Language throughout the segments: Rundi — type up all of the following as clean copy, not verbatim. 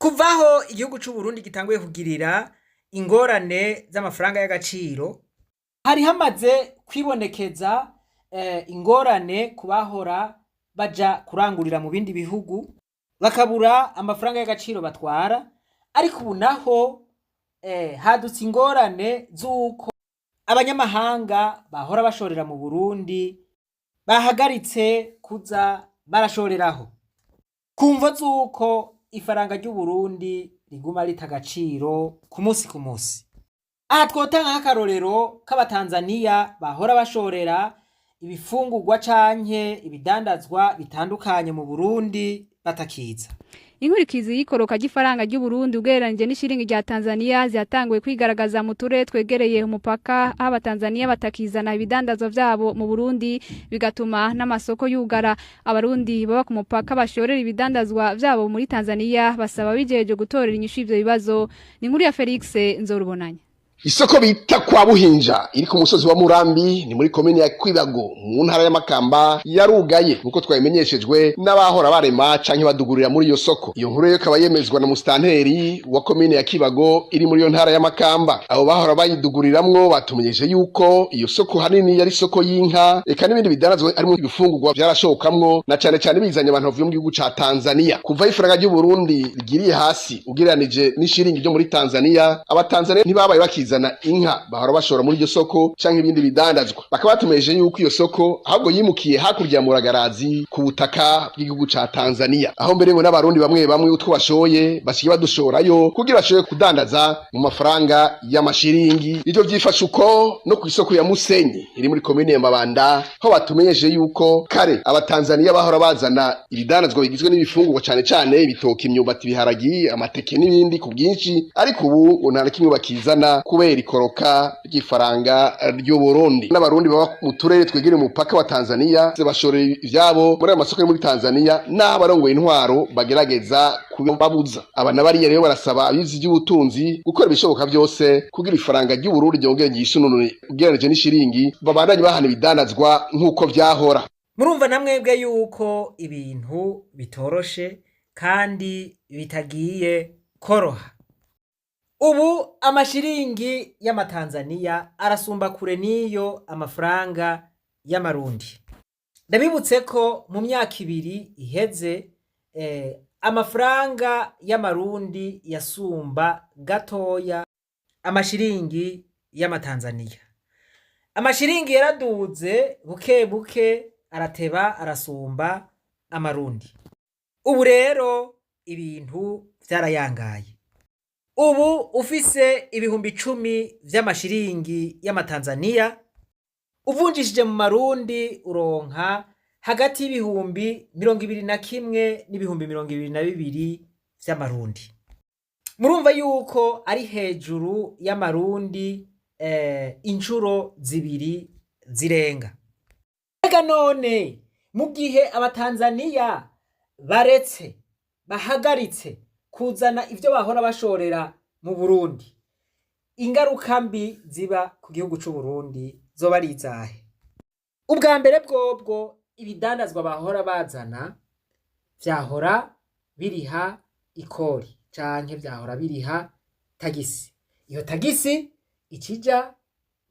Kuvaho igihugu c'Uburundi gitanguye kugirira ingorane z'amafaranga y'agaciro, hari hamaze kwibonekeza ingorane ku bahora baja kurangurira mu bindi bihugu, bakabura amafaranga y'agaciro batwara. Ariko ubu naho hadutse ingorane z'uko abanyamahanga bahora bashorera mu Burundi bahagaritse kuza barashoreraho ku mvo z'uko ifaranga ry'Uburundi riguma rita agaciro ku munsi ku munsi. Aha twotanga nk'akarorero k'Abatanzaniya bahora bashorera ibifungurwa canke ibidandazwa bitandukanye mu Burundi batakiza. Inkurikizi y'ikoroka ry'ifaranga ry'u Burundi ugereranije n'ishiringi rya Tanzania ziyatanguye kwigaragaza mu turere twegereye umupaka, aho Abatanzania batakizana ibidandazwa vyabo mu Burundi, bigatuma n'amasoko yugara. Abarundi baba ku mupaka bashorera ibidandazwa vyabo muri Tanzania basaba bijeje gutorera inyishu ivyo bibazo. Ni inkuru ya Felix Nzorubonanya. Isoko bita kwa Buhinja iri ku musozi wa Murambi, ni muri komine ya Kwibago mu ntara y'Amakamba, yarugaye nkuko twabimenyeshejwe n'abahora barema canke badugurira muri iyo soko. Iyo nkuru rero ikaba yemezwa na mustanteri wa komine ya Kibago iri muri iyo ntara y'Amakamba. Abo bahora bayiduguriramwo batumenyeshe yuko iyo soko hanini yari isoko y'inka, eka n'ibindi bidanazwa harimo ibifungurwa vyarashokamwo, na cane cane bizanye abantu bavuye mu gihugu ca Tanzania. Kuva ifaranga ry'u Burundi rigiriye hasi ugereranije n'ishiringi ryo muri Tanzania, Abatanzania ntibabaye bakizana inka bahora bashora muri iryo soko canke ibindi bidandazwa. Bakaba batumeje yuko iyo soko ahubwo yimukiye hakurya ya Muragarazi ku butaka bw'igihugu ca Tanzania, aho mbere ngo n'Abarundi bamwe bamwe utwo bashoye basigaye badushorayo kugira bashobore kudandaza mu mafaranga y'amashiringi. Ivyo vyifashe uko no kw'isoko ya Musenyi iri muri komine ya Mabanda, aho batumenyesheje yuko kare Abatanzaniya bahora bazana ibidandazwa bigizwe n'ibifungurwa, cane cane ibitoki, imyumbati, ibiharagi, amateke n'ibindi ku bwinshi, ariko ubu ngo nta na kimwe bakizana kubera ikoroka ry'ifaranga ry'u Burundi. N'Abarundi baba mu turere twegereye umupaka wa Tanzania bashorera ivyabo muri ayo masoko yo muri Tanzania, n'aho abarongoye intwaro bagerageza kubabuza. Aba na bariya rero barasaba abizi ivy'ubutunzi gukora ibishoboka vyose kugira ifaranga ry'u Burundi ryongere ryisununure ugereranije n'ishiringi, babandanye bahana ibidandazwa nk'uko vyahora. Murumva na mwebwe yuko ibintu bitoroshe kandi bitagiye koroha. Ubu amashiringi y'Amatanzaniya arasumba kure n'iyo amafaranga y'Amarundi. Ndabibutse ko mu myaka 2 iheze amafaranga y'Amarundi yasumba gatoya amashiringi y'Amatanzaniya. Amashiringi yaraduze buke buke, arateba arasumba Amarundi. Ubu rero ibintu vyarayangaye. Ubu ufise 10.000 vy'amashiringi y'Amatanzaniya, uvunjishije mu Marundi uronka hagati y'21.000 n'22.000 vy'Amarundi. Murumva yuko ari hejuru y'Amarundi incuro zibiri zirenga. Mbega none mu gihe Abatanzaniya baretse, bahagaritse kuzana ivyo bahora bashorera mu Burundi, ingaruka mbi ziba ku gihugu c'Uburundi zoba ari izahe? Ubwa mbere bwobwo, ibidandazwa bahora bazana vyahora biriha ikori canke vyahora biriha tagisi. Iyo tagisi ikija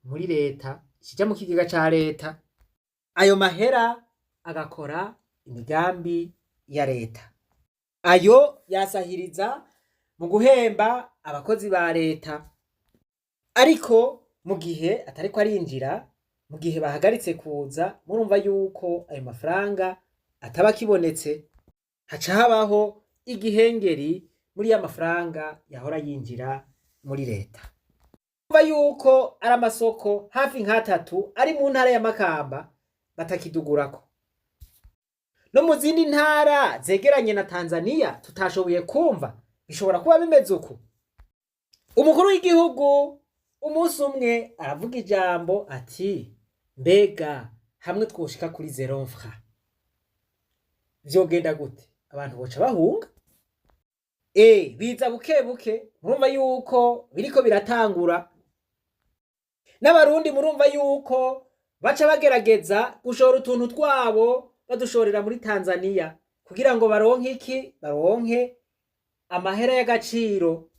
muri leta, ikija mu kigega ca leta, ayo mahera agakora imigambi ya leta. Ayo yasahiriza mu guhemba abakozi ba leta. Ariko mu gihe atariko arinjira, mu gihe bahagaritse kuza, murumva yuko ayo mafaranga ataba akibonetse, haca habaho igihengeri muri ya mafaranga yahora yinjira muri leta. Urumva yuko ari amasoko hafi nk'atatu ari mu ntara ya Makamba batakidugurako. No mu zindi ntara zegeranye na Tanzania tutashoboye kumva, bishobora kuba bimeze uku. Umukuru w'igihugu umunsi umwe aravuga ijambo ati: "Mbega hamwe twoshika kuri zéro franc vyogenda gute? Abantu boca bahunga." Biza buke buke, murumva yuko biriko biratangura. N'Abarundi murumva yuko baca bagerageza gushora utuntu twabo, badushorera muri Tanzania kugira ngo baronke iki? Baronke Amahera y'agaciro.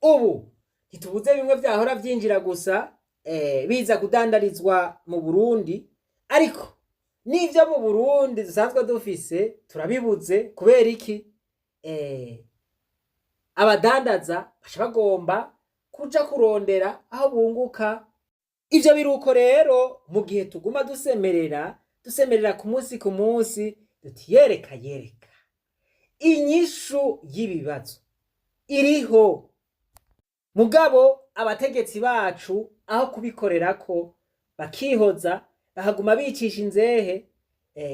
Ubu ntitubuze bimwe vyahora vyinjira gusa biza kudandarizwa mu Burundi, ariko n'ivyo mu Burundi dusanzwe dufise turabibuze. Kubera iki? Abadandaza baca bagomba kuja kurondera aho bunguka. Ivyo biruko rero mu gihe tuguma dusemerera, dusemerera ku munsi ku munsi, duti yereka yereka, inyishu y'ibibazo iriho. Mugabo abategetsi bacu aho kubikorerako bakihoza, bakaguma bicisha inzehe.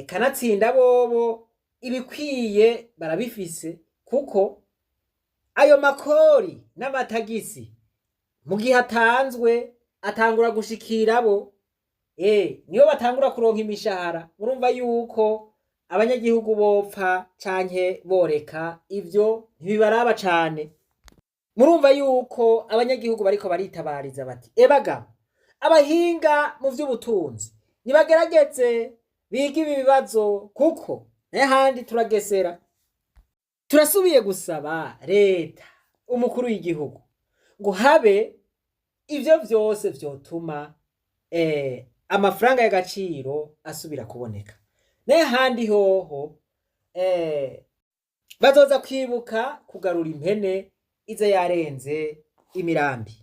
Kanatsinda bobo ibikwiye barabifise, kuko ayo makori n'amatagisi mu gihe atanzwe atangura gushikira bo, niyo batangura kuronka imishahara. Murumva yuko abanyagihugu bopfa canke boreka, ivyo ntibibaraba cane. Murumva yuko abanyagihugu bariko baritabariza bati: "Ebagabo, abahinga mu vy'ubutunzi nibagerageze bige ibi bibazo, kuko n'ahandi turagesera." Turasubiye gusaba leta, umukuru w'igihugu, ngo habe ivyo vyose vyotuma amafaranga y'agaciro asubira kuboneka. N'ahandi hoho bazoza kwibuka kugarura impene iza yarenze imirambi,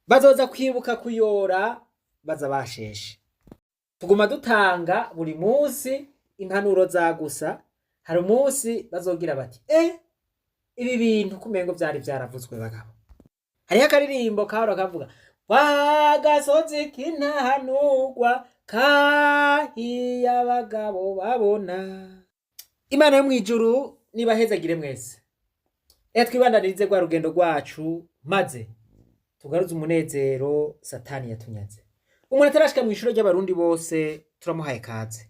bazoza kwibuka kuyora baza basheshe. Tuguma dutanga buri munsi impanuro za gusa, hari umunsi bazogira bati: "Ibi bintu kumengo vyari vyaravuzwe." Bagabo, hariho akaririmbo kahora kavuga wa gasozi k'intahanurwa kahiye abagabo babona. Imana yo mw'ijuru nibahezagire mwese. Reka twibandanirize rwa rugendo rwacu, maze tugaruze umunezero Satani yatunyaze. Umuntu atarashika mw'ishure ry'abarundi bose, turamuhaye kaze.